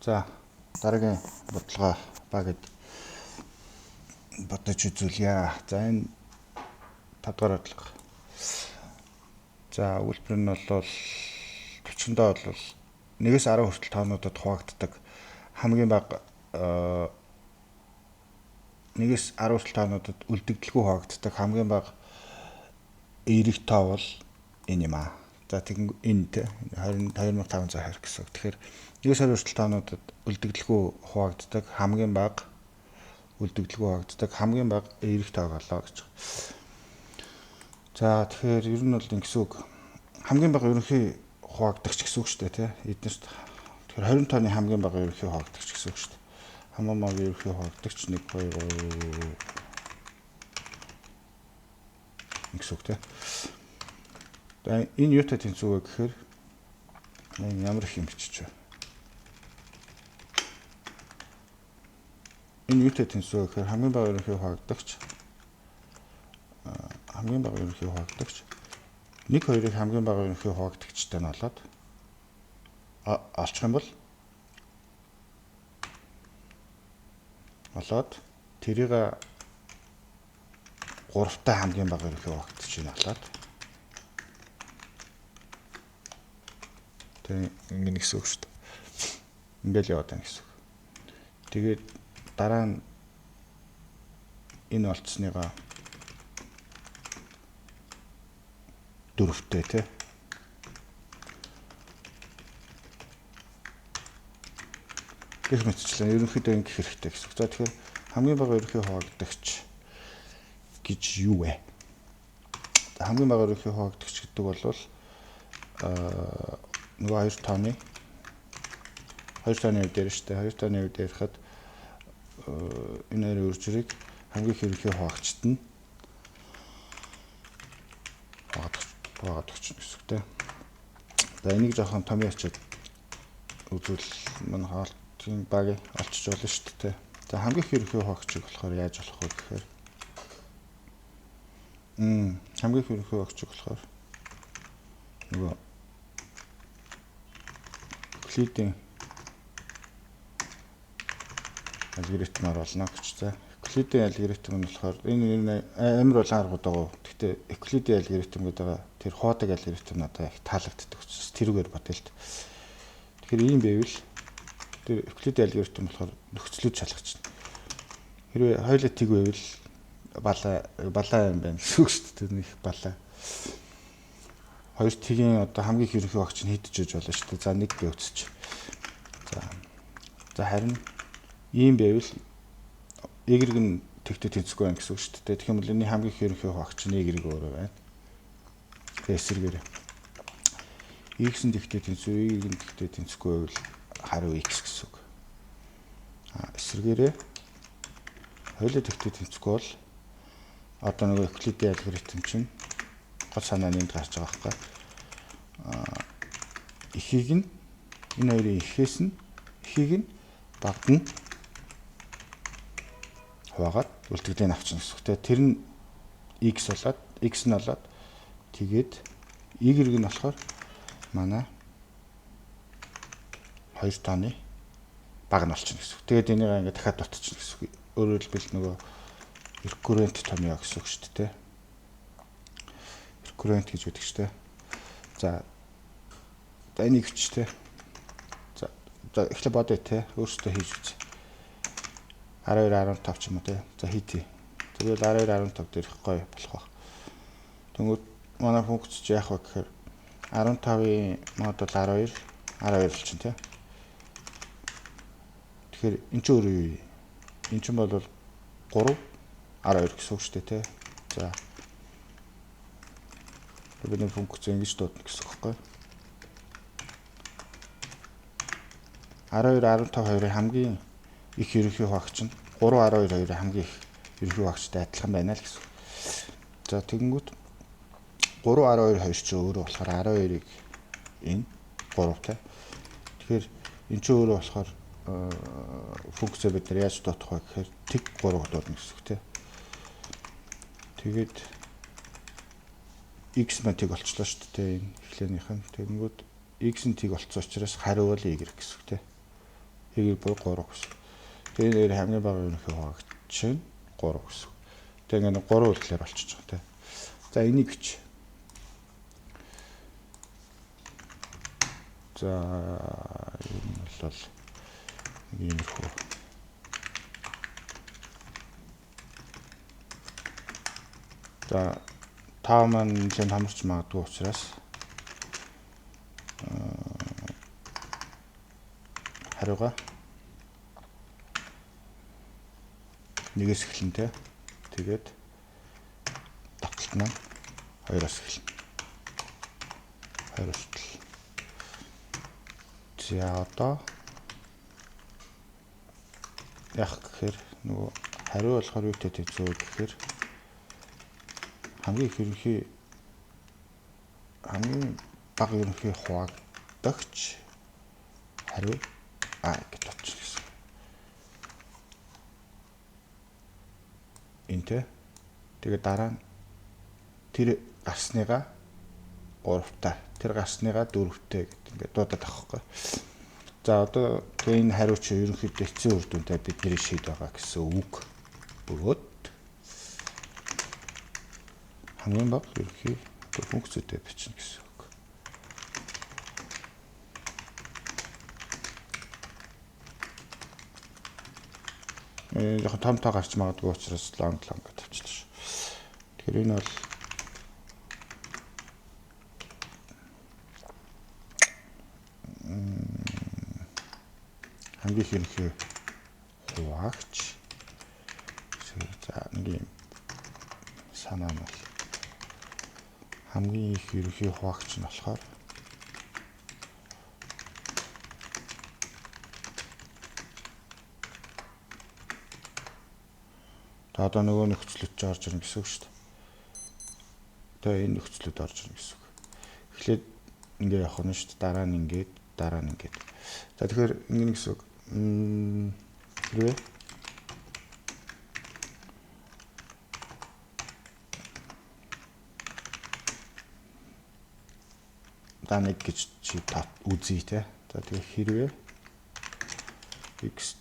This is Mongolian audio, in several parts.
За дараагийн бодлогоо багд бодож үзүүлье. За энэ 5 дугаар бодлого. За өгүүлбэр нь бол товчондоо бол 1-ээс 10 хүртэл тоонуудад хуваагддаг хамгийн бага 1-ээс 10 хүртэл тоонуудад үлдэгдэлгүй хуваагддаг хамгийн бага эерэг тоо бол энэ юм аа. За тэгэн энэ те 22 520 гэсэн үг. Тэгэхээр 1-ээс 20 хүртэл тоонуудад үлдэгдэлгүй хуваагддаг хамгийн бага үлдэгдэлгүй хуваагддаг хамгийн бага эерэг тоог олоо гэж. За тэгэхээр ер нь бол ингэсэн үг. Хамгийн бага ерөнхий хуваагдагч гэсэн үг шүү дээ тий. Эднэрт тэгэхээр 20 тооны хамгийн бага ерөнхий хуваагдагч гэсэн үг шүү дээ. Хамгийн бага ерөнхий хуваагдагч 1 2 3 гэсэн үг тий. За энэ юутай тэнцүү вэ гэхээр энэ ямар их юм бичиж вэ? Энэ юутай тэнцүү вэ гэхээр хамгийн бага ерөнхий хуваагдагч хамгийн бага ерөнхий хуваагдагч 1 2-ыг хамгийн бага ерөнхий хуваагдагчтай нь олоод олчих юм бол олоод тэрийг 3-тай хамгийн бага ерөнхий хуваагдагчийг олоод тэгээ ингэ гэсэн үг шүү дээ. Ингээл яваад байна гэсэн үг. Тэгээд дараа нь энэ олцсныгаа 4-тэй тий. Гэх мэтчлэн ерөнхийдөө ингэх хэрэгтэй гэсэн үг. За тэгэхээр хамгийн бага ерөнхий хуваагдагч гэж юу вэ? Хамгийн бага ерөнхий хуваагдагч гэдэг бол нөгөө хоёр тооны хувьд дээр шүү дээ. Хоёр тооны хувьд ярихад энэ хоёрын үржирийг хамгийн их ерөнхий хуваагчт нь хуваагаад өгч гэсэн үг те. За энийг жоохон томьёо очиад үзвэл манай хаалтын баг олчиж болно шүү дээ. За хамгийн их ерөнхий хуваагчийг болохоор яаж олох вэ гэхээр хамгийн их ерөнхий хуваагчийг болохоор нөгөө Евклидийн алгоритмаар олно гэж. За Евклидийн алгоритм нь болохоор энэ амар олон аргууд байгаа. Гэхдээ Евклидийн алгоритм гэдэг байгаа тэр хуудаг алгоритм надад их таалагддаг учраас тэрүүгээр бодъё л. Тэгэхээр ийм байвал тэр Евклидийн алгоритм болохоор нөхцлүүд шалгах чинь. Хэрвээ хоёулаа тэг байвал балаа юм байна гэсэн үг шүү дээ. Тэр нэг балаа. Хоёр тэгийн одоо хамгийн их ерөнхий багч нь хэдэж иж болно шүү дээ. За нэг гэ үсч. За харин ийм байвал y нь тэгтээ тэнцэхгүй байна гэсэн үг шүү дээ. Тэгэх юм бол энэний хамгийн их ерөнхий багч нь y өөрөө байна. Тэгээ эсрэгээр x нь тэгтээ тэнцүү, y нь тэгтээ тэнцэхгүй байвал хариу x гэсэн үг. А эсрэгээрээ хоёулаа тэгтээ тэнцэхгүй бол одоо нөгөө Евклидийн алгоритм чинь гол санаа нь энд гарч байгаа байхгүй. Ихийг нь энэ хоёрын ихээс нь ихийг нь багт нь хуваагаад үлдэгдлийг авчихна гэсэн үг. Тэр нь x болоод x нь болоод тэгээд y нь болохоор манай хоёр тооны баг нь болчихно гэсэн үг. Тэгээд энийг ингээд дахиад дутчихна гэсэн үг. Өөрөөр хэлбэл нөгөө рекуррент томьёо гэсэн үг шүү дээ. Рекуррент гэж байдаг шүү дээ. За энийг хүч те. За эхлээ бодъё те. Өөрсдөө хийж үз. 12 15 ч юм уу те. За хийтий. Тэгвэл 12 15 дээр их гоё болох байх. Тэнгүүд манай функц чи яах вэ гэхээр 15-ын модуль 12 12 болчихно те. Тэгэхээр эн чинь өөрөө юу юм? Эн чинь бол 3 12 гэсэн үг шүү дээ те. За бидний функц ингэж дуудана гэсэн үг байхгүй. 12 15 2-ын хамгийн их ерөнхий хуваагч нь 3 12 2-ын хамгийн их ерөнхий хуваагчтай адилхан байна л гэсэн. За тэгэнгүүт 3 12 2 чи өөрөө болохоор 12-ыг энэ 3 те. Тэгэхээр энэ чи өөрөө болохоор функцээ бид нар яаж дуудах вэ гэхээр тэг 3 дуудана гэсэн үг те. Тэгээд x маань тэг болчлоо шүү дээ энэ эхлэнийх нь. Тэгэнгүүт x нь тэг болцсон учраас хариу бол y гэсэн үг те. Y буюу 3 гэсэн. Тэгээ нэр хамгийн бага ерөнхий хуваагч нь 3 гэсэн. Тэгээ ингээд 3 үйлдэлээр болчихж байгаа тий. За энийг бич. За энэ бол нэг иймэрхүү. За та маань нэлээд хамарч магадгүй учраас хариугаа нэгээс эхлэн те. Тэгээд давталт маань 2-оос эхэлнэ. 2 хүртэл. За одоо яах гэхээр нөгөө хариу болохоор юутай тэнцүү гэхээр хамгийн их ерөнхий хамгийн бага ерөнхий хуваагдагч хариу А гэж бодчих гэсэн. Энэ те. Тэгээ дараа нь тэр гарсныгаа 3-таа, тэр гарсныгаа 4-тэй гэд ингээд дуудаад авах байхгүй. За одоо тэгээ энэ хариу чи ерөнхийдөө эцсийн үр дүнтэй бидний шийд байгаа гэсэн үг бөгөөд хамгийн бага ерөнхий функцтэй бичнэ гэсэн үг. Жоохон том тоо гарч магадгүй учраас long long гэж тавьчихлаа шүү. Тэгэхээр энэ бол хамгийн их ерөнхий хуваагч. За нэг юм санаа нь бол хамгийн их ерөнхий хуваагч нь болохоор та одоо нөгөө нөхцлөд ч орж ирнэ гэсэн үг шүү дээ. Тэгээ энэ нөхцлөд орж ирнэ гэсэн үг. Эхлээд ингээ явах нь шүү дээ. Дараа нь ингээд, дараа нь ингээд. За тэгэхээр ингэнэ гэсэн үг. Хэрвээ за нэг гэж чи та үзье те. За тэгээ хэрвээ x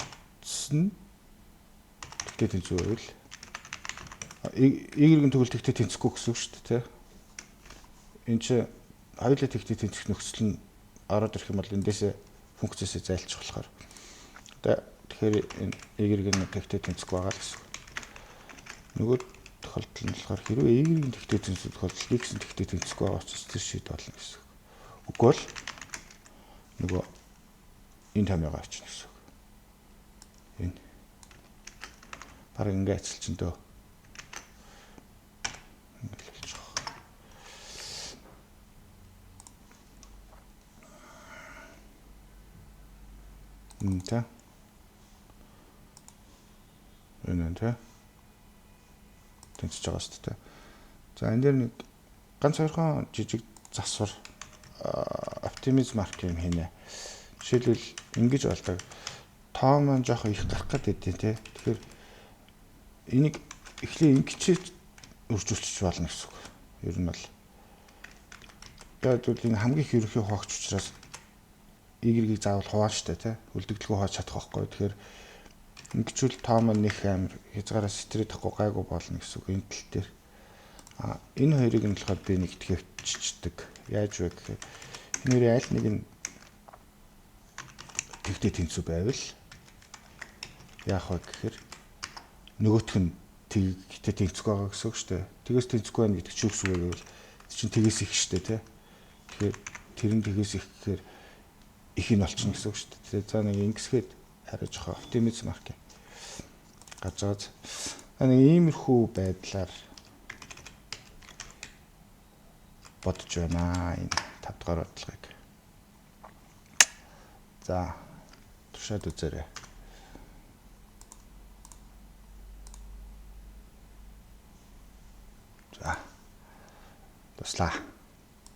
нь тэгтээ тэнцүү байвал y-ийн төгөл тэгтээ тэнцэхгүй гэсэн үг шүү дээ те. Энд чи хоёулаа тэгтээ тэнцэх нөхцөл нь ороод ирэх юм бол эндээсээ функцээсээ зайлчих болохоор. Одоо тэгэхээр энэ y-ийн тэгтээ тэнцэхгүй байгаа л гэсэн үг. Нөгөө тохиолдол нь болохоор хэрвээ y-ийн тэгтээ тэнцэх тохиолдолд x нь тэгтээ тэнцэхгүй байгаа учраас тэр шийд болно гэсэн үг. Үгүй бол нөгөө энэ томьёогоо авчна гэсэн үг. Энэ бараг ингээ ачилчин дөө. Ингээл болчих. Тэ. Энэ тэ. Тэнцэж байгаа шүү дээ. За энэ дээр нэг ганц хоёрхан жижиг засвар оптимизм марк юм хийнэ. Жишээлбэл ингэж болдог. Тоо маань жоохон их гарах гэдэг тийм тий. Тэгэхээр энийг эхлээ ингэчээ өржүүлчих болно гэсэн үг. Ер нь бол яг тэгвэл энэ хамгийн их ерөнхий хуваагч учраас y-ийг заавал хуваана штэ тий. Үлдэгдэлгүй хувааж чадах байхгүй. Тэгэхээр ингэчүүл тоо маань нэг амар хязгаараас сэтрээд тахгүй гайгүй болно гэсэн үг энэ тал дээр. А энэ хоёрыг нь болохоор би нэг төвччдэг. Яаж вэ гэхээр энэ хоёрын аль нэг нь тэгтээ тэнцүү байвал яах вэ гэхээр нөгөөх нь тэгтээ тэнцэхгүй байгаа гэсэн үг шүү дээ. Тэгээс тэнцэхгүй байна гэдэг чинь юу гэсэн үг вэ гэвэл чинь тэгээс их шүү дээ тий. Тэгэхээр тэр нь тэгээс их гэхээр их нь болчихно гэсэн үг шүү дээ. Тэгээ за нэг ингэсгээд арай жоохон оптимизм марк гарч байгаа. Нэг иймэрхүү байдлаар бодож байна энэ 5 дугаар бодлогыг. За туршаад үзээрэй. За туслаа.